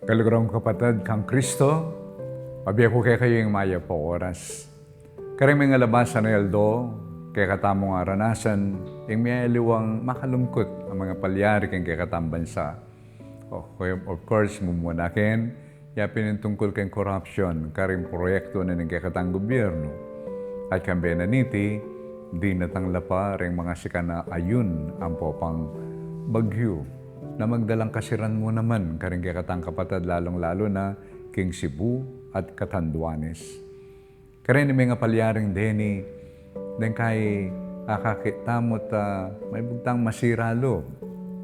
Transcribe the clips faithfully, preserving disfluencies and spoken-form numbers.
Kaluguran kung kapatad kang Kristo, mabie ku kekayu ing mayap a oras. Karing mengalabas a aldo, kekatamung aranasan ing miyayaliwang makalungkut a mangapalyari king kekatang bansa. O, of course, mumuna ken, yapin ing tungkul king korupsyon karing proyektu na ning kekatang gobyernu. At kambe na niti, dinatang la pa ring mangasikan a ayun ampo pang bagyu na magdalang kasiran mu naman karing kekatang kapatad, lalung-lalu na king Cebu at Catanduanes. Kareng mengapalyaring deni, deng kai akakit tamu ta maibugtang masira lub,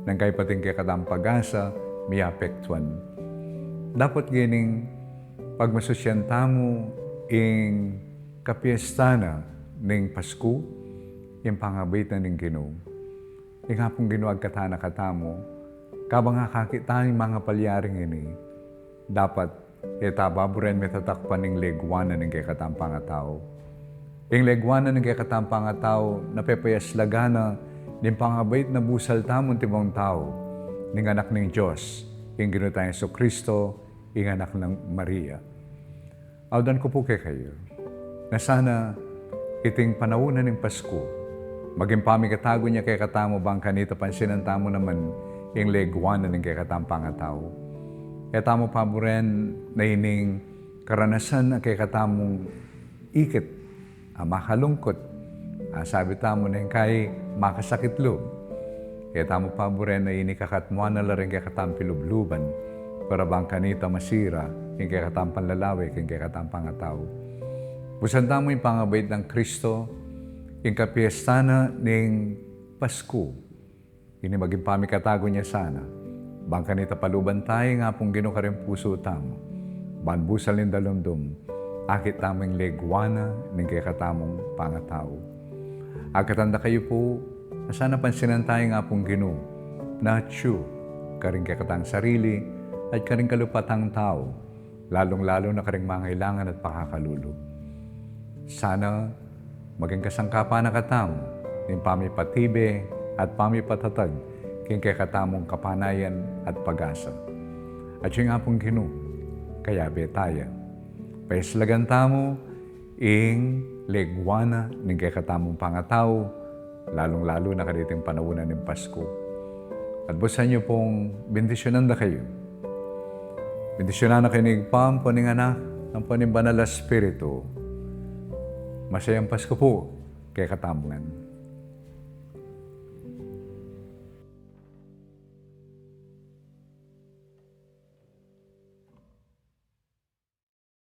deng kai pati ing kekatang pag-asa miapektuan. Dapot gening pagmasusyan tamu ing kapiesta na ning Pasku, ing pangabait na ning Ginu. Ing Apung Ginu agkatan na katamu, kabang akakit tamu ing mangapalyaring ini, dapat e ta baburen mitatakpan ing legwanan ning kekatang pangatau. Ing legwanan ning kekatang pangatau, napepayaslagan na ning pangabait na busal tamung tibung tau, ning Anak ning Dios, ing Ginu tang Jesucristo, ing Anak nang Maria. Audan ku pu kekayu, na sana iting panaun na ning Pasku, maging pamikatagun ya kekatamu bang kanita pansinan tamu naman ing legwanan ning kekatang pangatau. E tamu paburen na ining karanasan a kekatamung ikit a makalungkut, a sabi tamu neng kai makasakit lub. E tamu paburen na ini kakatmuan na la ring kekatang pilubluban, para bang kanita masira ing kekatang panlalawe king kekatang pangatau. Busan tamu ing pangabait nang Kristo, ing kapiesta na ning Pasku. Ini maging pamikatagun ya sana, bang kanita paluban tamu ing Apung Ginu karing pusu tamu, ban busal ning dalumdum, akit tamu ing legwanan ning kekatamung pangatau. Agkatan da kayu pu, a sana pansinan tamu ing Apung Ginu, na atyu karing kekatang sarili at karing kalupatang tau, lalung-lalu na karing mangailangan at pakakalulu. Sana maging kasangkapan na katamu ning pamipatibe at pamipatatag king kekatamung kapanayan at pag-asa. Atyu ing Apung Ginu, kayabe taya. Payaslagan tamu ing legwanan ning kekatamung pangatau, lalung-lalu na kaniting panaun na ning Pasku. At busan yu pung bendisyunan da kayu. Bendisyunan na kayu ning Ibpa, ampo ning Anak, ampo ning Banal a Espiritu. Masayang Pasku pu kekatamu ngan.